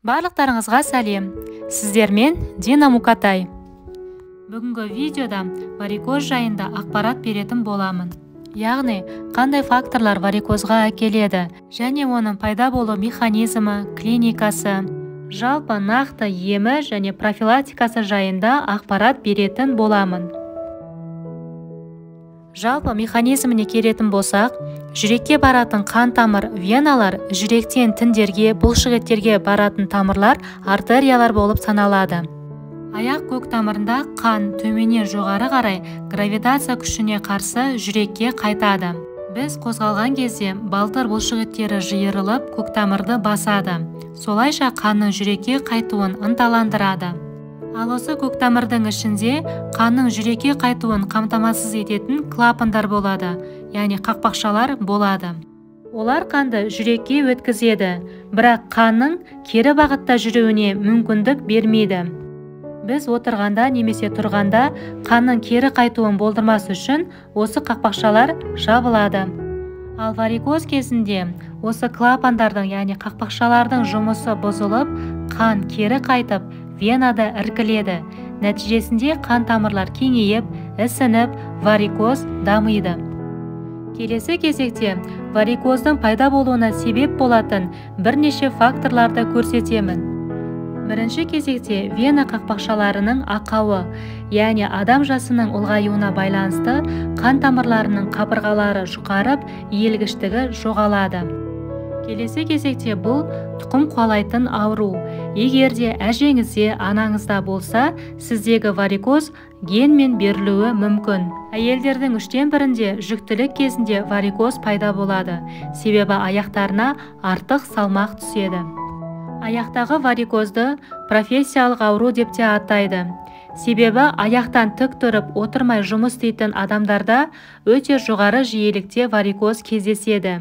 Барлықтарыңызға сәлем. Сіздермен Дина Мукатай. Бүгінгі видеода варикоз жайында ақпарат беретін боламын. Яғни, қандай факторлар варикозға әкеледі және оның пайда болу механизмі, клиникасы, жалпы нақты емі және профилактикасы жайында ақпарат беретін боламын. Жалпы механизміне келетін болсақ, жүрекке баратын қан тамыр веналар жүректен тіндерге, бұлшықеттерге баратын тамырлар артериялар болып саналады. Аяқ көк тамырында қан төменнен жоғары қарай гравитация күшіне қарсы жүрекке қайтады. Біз қозғалған кезде балтыр бұлшықеттері жиырылып, көк тамырды басады. Солайша қанның жүрекке қайтуын ынталандырады. Ал осы көк тамырдың ішінде қанның жүрекке қайтуын қамтамасыз ететін клапандар болады, яғни қақпақшалар болады. Олар қанды жүрекке өткізеді, бірақ қанның кері бағытта жүруіне мүмкіндік бермейді. Біз отырғанда немесе тұрғанда қанның кері қайтуын болдырмас үшін осы қақпақшалар жабылады. Ал варикоз кезінде осы клапандардың, яғни қақпақшалардың жұмысы бұзылып, қан кері қайтып, венада іркіледі. Нәтижесінде қан тамырлар кеңейіп, ісініп, варикоз дамиды. Келесі кезекте варикоздың пайда болуына себеп болатын бірнеше факторларды көрсетемін. Бірінші кезекте вена қақпақшаларының ақауы, яғни адам жасының ұлғаюына байланысты қан тамырларының қабырғалары жұқарып, иілгіштігі жоғалады. Келесі кезекте бұл тұқым қуалайтын ауру. Егер де әжеңізде, анаңызда болса, сіздегі варикоз генмен берілуі мүмкін. Әйелдердің 1/3-інде жүктілік кезінде варикоз пайда болады, себебі аяқтарына артық салмақ түседі. Аяқтағы варикозды профессиялық ауру деп те атайды. Себебі аяқтан тік тұрып отырмай жұмыс істейтін адамдарда өте жоғары жиілікте варикоз кездеседі.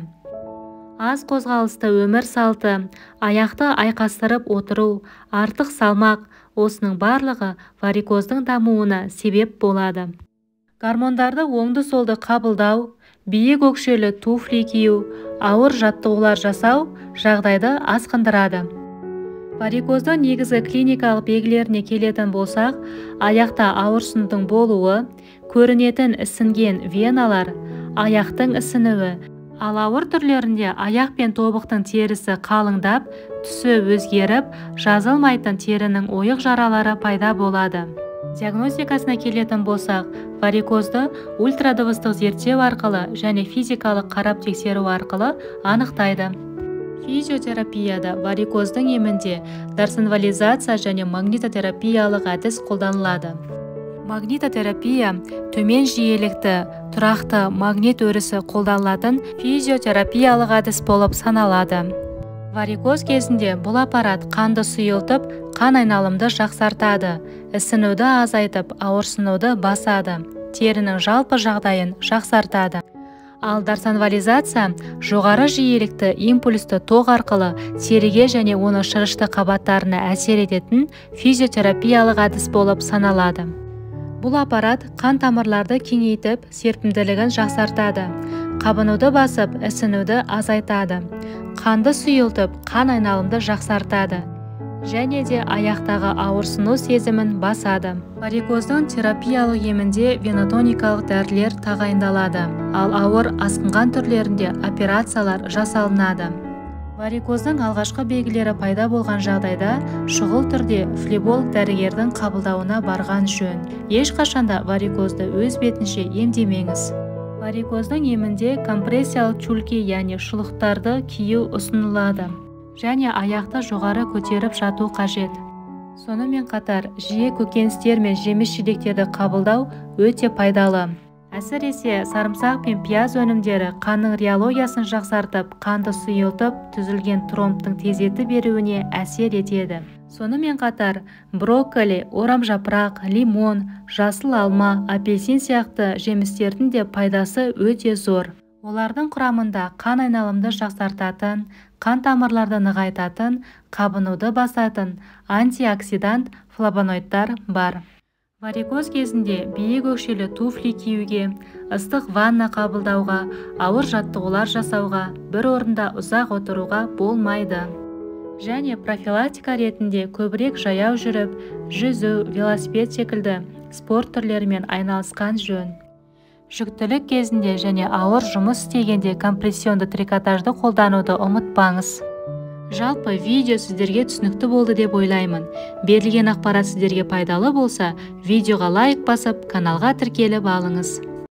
Аз қозғалысты өмір салты, аяқты айқастырып отыру, артық салмақ, осының барлығы варикоздың дамуына себеп болады. Гормондарды оңды-солды қабылдау, биік өкшелі туфли кию, ауыр жаттығулар жасау жағдайды асқындырады. Варикоздың негізгі клиникалық белгілеріне келетін болсақ, аяқта ауырсынудың болуы, көрінетін ісінген веналар, аяқтың ісінуі, ал ауыр түрлерінде аяқ пен тобықтың терісі қалыңдап, түсі өзгеріп, жазылмайтын терінің ойық жаралары пайда болады. Диагностикасына келетін болсақ, варикозды ультрадыбыстық зерттеу арқылы және физикалық қарап тексеру арқылы анықтайды. Физиотерапияда варикоздың емінде дарсонвализация және магнитотерапиялық әдіс қолданылады. Магнитотерапия төмен жиілікті, тұрақты магнит өрісі қолданылатын физиотерапиялық әдіс болып саналады. Варикоз кезінде бұл аппарат қанды сұйылтып, қан айналымды жақсартады, ісінуді азайтып, ауырсынуды басады, терінің жалпы жағдайын жақсартады. Ал дарсонвализация жоғары жиілікті импульсті тоқ арқылы теріге және оның шырышты қабаттарына әсер ететін физиотерапиялық әдіс болып саналады. Бұл аппарат қан тамырларды кеңейтіп, серпімділігін жақсартады, қабынуды басып, ісінуді азайтады, қанды сұйылтып, қан айналымды жақсартады және де аяқтағы ауырсыну сезімін басады. Варикоздың терапиялық емінде венотоникалық дәрілер тағайындалады, ал ауыр асқынған түрлерінде операциялар жасалынады. Варикоздың алғашқы белгілері пайда болған жағдайда шұғыл түрде флеболог дәрігердің қабылдауына барған жөн. Ешқашанда варикозды өз бетінше емдемеңіз. Варикоздың емінде компрессиялық чулки, яғни шұлықтарды кию ұсынылады және аяқты жоғары көтеріп жату қажет. Сонымен қатар, жиі көкөністер мен жеміс-жидектерді қабылдау өте пайдалы. Әсіресе сарымсақ пен пияз өнімдері қанның реологиясын жақсартып, қанды сұйылтып, түзілген тромбтың тездетіп беруіне әсер етеді. Сонымен қатар, брокколи, орамжапырақ, лимон, жасыл алма, апельсин сияқты жемістердің де пайдасы өте зор. Олардың құрамында қан айналымды жақсартатын, қан тамырларды нығайтатын, қабынуды басатын антиоксидант флавоноидтар бар. Варикоз кезінде биік өкшелі туфли киюге, ыстық ванна қабылдауға, ауыр жаттығулар жасауға, бір орында ұзақ отыруға болмайды. Және профилактика ретінде көбірек жаяу жүріп, жүзу, велосипед секілді спорт түрлерімен айналысқан жөн. Жүктілік кезінде және ауыр жұмыс істегенде компрессионды трикотажды қолдануды ұмытпаңыз. Жалпы видео сіздерге түсінікті болды деп ойлаймын. Берілген ақпарат сіздерге пайдалы болса, видеоға лайк басып, каналға тіркеліп алыңыз.